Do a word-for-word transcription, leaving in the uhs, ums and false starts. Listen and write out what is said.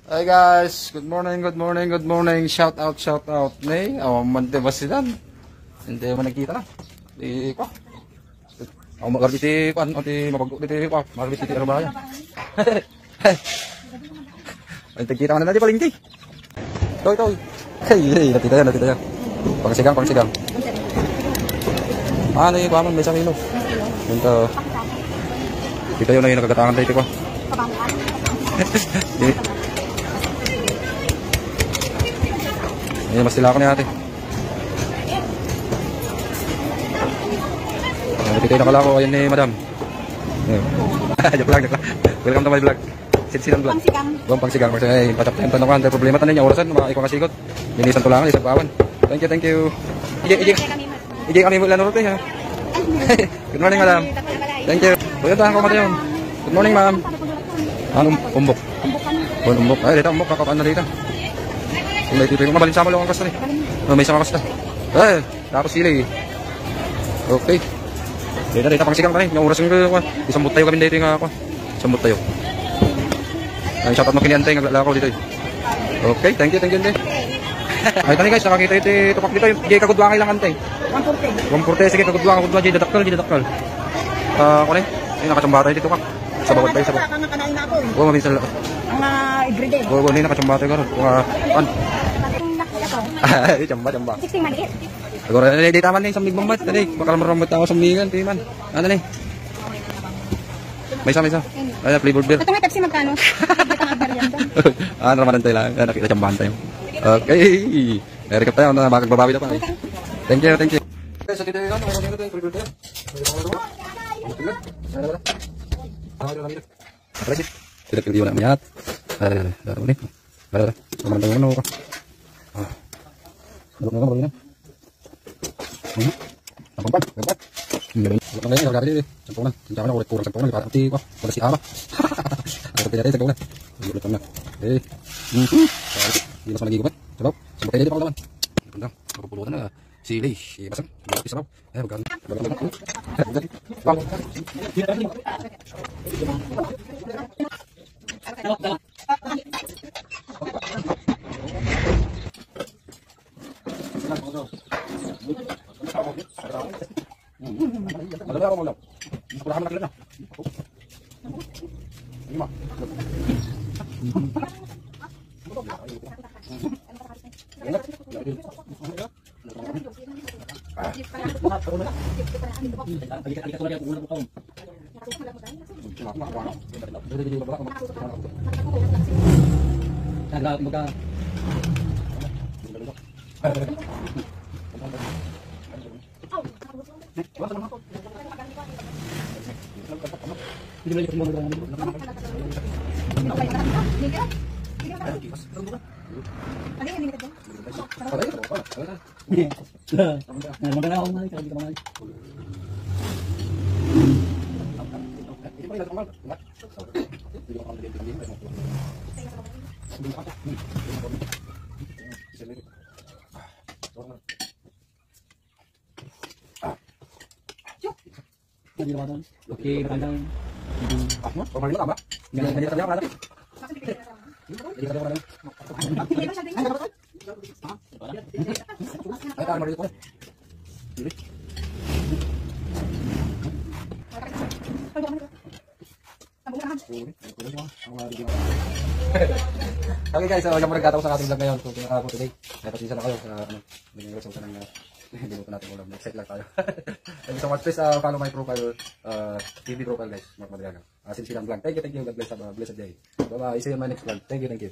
Hi guys, good morning, good morning, good morning. Shout out, shout out. Ni, awan man ti basidan. Hindi man nagkita na. Di ko. Awan man diti kuan, o ti mabagok diti kuan. Marami diti arabaya. Ay, nagkita man na di palengke. Toy, toy. Hey, hey, nakita yan, nakita yan. Pangsigang, pangsigang. Ano yung kuha mo? May isang kilo. Ito. Kita yun na yung nagagatangan tayo, di ba? Di. Ayan, mas tila ako ni ate. Ayan, nakita yung nakalako. Ayan ni madam. Ayan. Joke lang, joke lang. Welcome to my vlog. Sinsinan vlog. Pangsigang. Buang pangsigang. Kasi ay, patap tayo. Tanong ko, ang problema tayo niya. Orasan, mga ikaw kasigot. Linisan to lang, isang bawan. Thank you, thank you. Ije, ije, ije kami mo lang, ha? Good morning, madam. Thank you. Kuya, tahan ko, madam. Good morning, ma'am. Ano, umbok? Umbok. Ay, dito, umbok. Kakakaan na dito. Kung may tibig, mabalin sa malo ang kasta, eh. Oh, may isang kasta. Eh, tapos sili. Okay. Dito, dito, pangsigang tayo. Yung oras yung, uh, isang butayo kami dito yung, uh, Sambot tayo. Ay, shout out mo kini Antay, naglalakaw dito, eh. Okay, thank you, thank you, Antay. Ay, tani guys, nakakita iti tupak dito, eh. Di kagudwa lang, Antay. One forty. One forty, sige, kagudwa, kagudwa, di dadakkel, di dadakkel. Ah, kuan, eh. Ay, nakachamba tayo dito, kak. Sabawan tayo, sabaw. Ang kanain na ako, eh. Oo, maminsan lang. Ang, ah, everyday. Oo, ano, nakachamba tayo, karon. Kung, ah, an- Ang laki ako. Ay, chamba, chamba. Sixty maliit. Agora, eh, di taman, eh, samig mambat, tadi. Bakal marambot ako, samigan, timan. Ano, eh? May isa, may isa. Ay, flavored beer. Ito nga Pepsi, magkano? Ito nga merienda. Ah, namanan tayo lang. Ah, nakita, chambahan tayo. Okay. Merry Cup tayo. Na, makagbabawi na pa, eh. Thank you, thank you. Okay, so, dito yung ano, ano, ano, flavored beer. Ano, ano, ano? Ano, ano, ano? Ano, ano, ano? Apa sih? Tidak perlu nak melihat. Eh, baru ni. Baru, baru. Teman-teman, ano, apa? Ah. Belum, belum, belum. Hmm? Ang pagpag, pagpag. Ang galing. Wala na ngayon, gagawin eh. Sampo na. Sampo na, ulit kurang sampo na. Di ba? Pati ko. Wala si Ama. Ang pagpag natin, sampo na. Ang gulat na. Eh. Mhm. Hindi na sa nagigubat. Sabaw. Sampo kayo dito, pang naman. Ang ganda. Mapupulutan na. Sili. Eh, basang. Hindi sabaw. Eh, magkano? Bang. Madali ako, madali. Wala ka na. Lima. Maganda ako, Mike. Sabi ko, Mike. Okay, magandang. Ganyan, ganyan talaga, wala na. Ganyan talaga, wala na. Ay, tama dito. Okay guys, so yan muna nagkataon sa ating vlog ngayon. So, pinaka po today, may pasensya na kayo sa ano, naging resulta ng uh, binuto natin ulam. Excited lang tayo. Thank you so much. Please uh, follow my profile, uh, T V profile guys, Mark Madriaga. Uh, Sinsilang Vlog. Thank you, thank you. God bless. Have a blessed day. Bye-bye. See you in my next vlog. Thank you, thank you.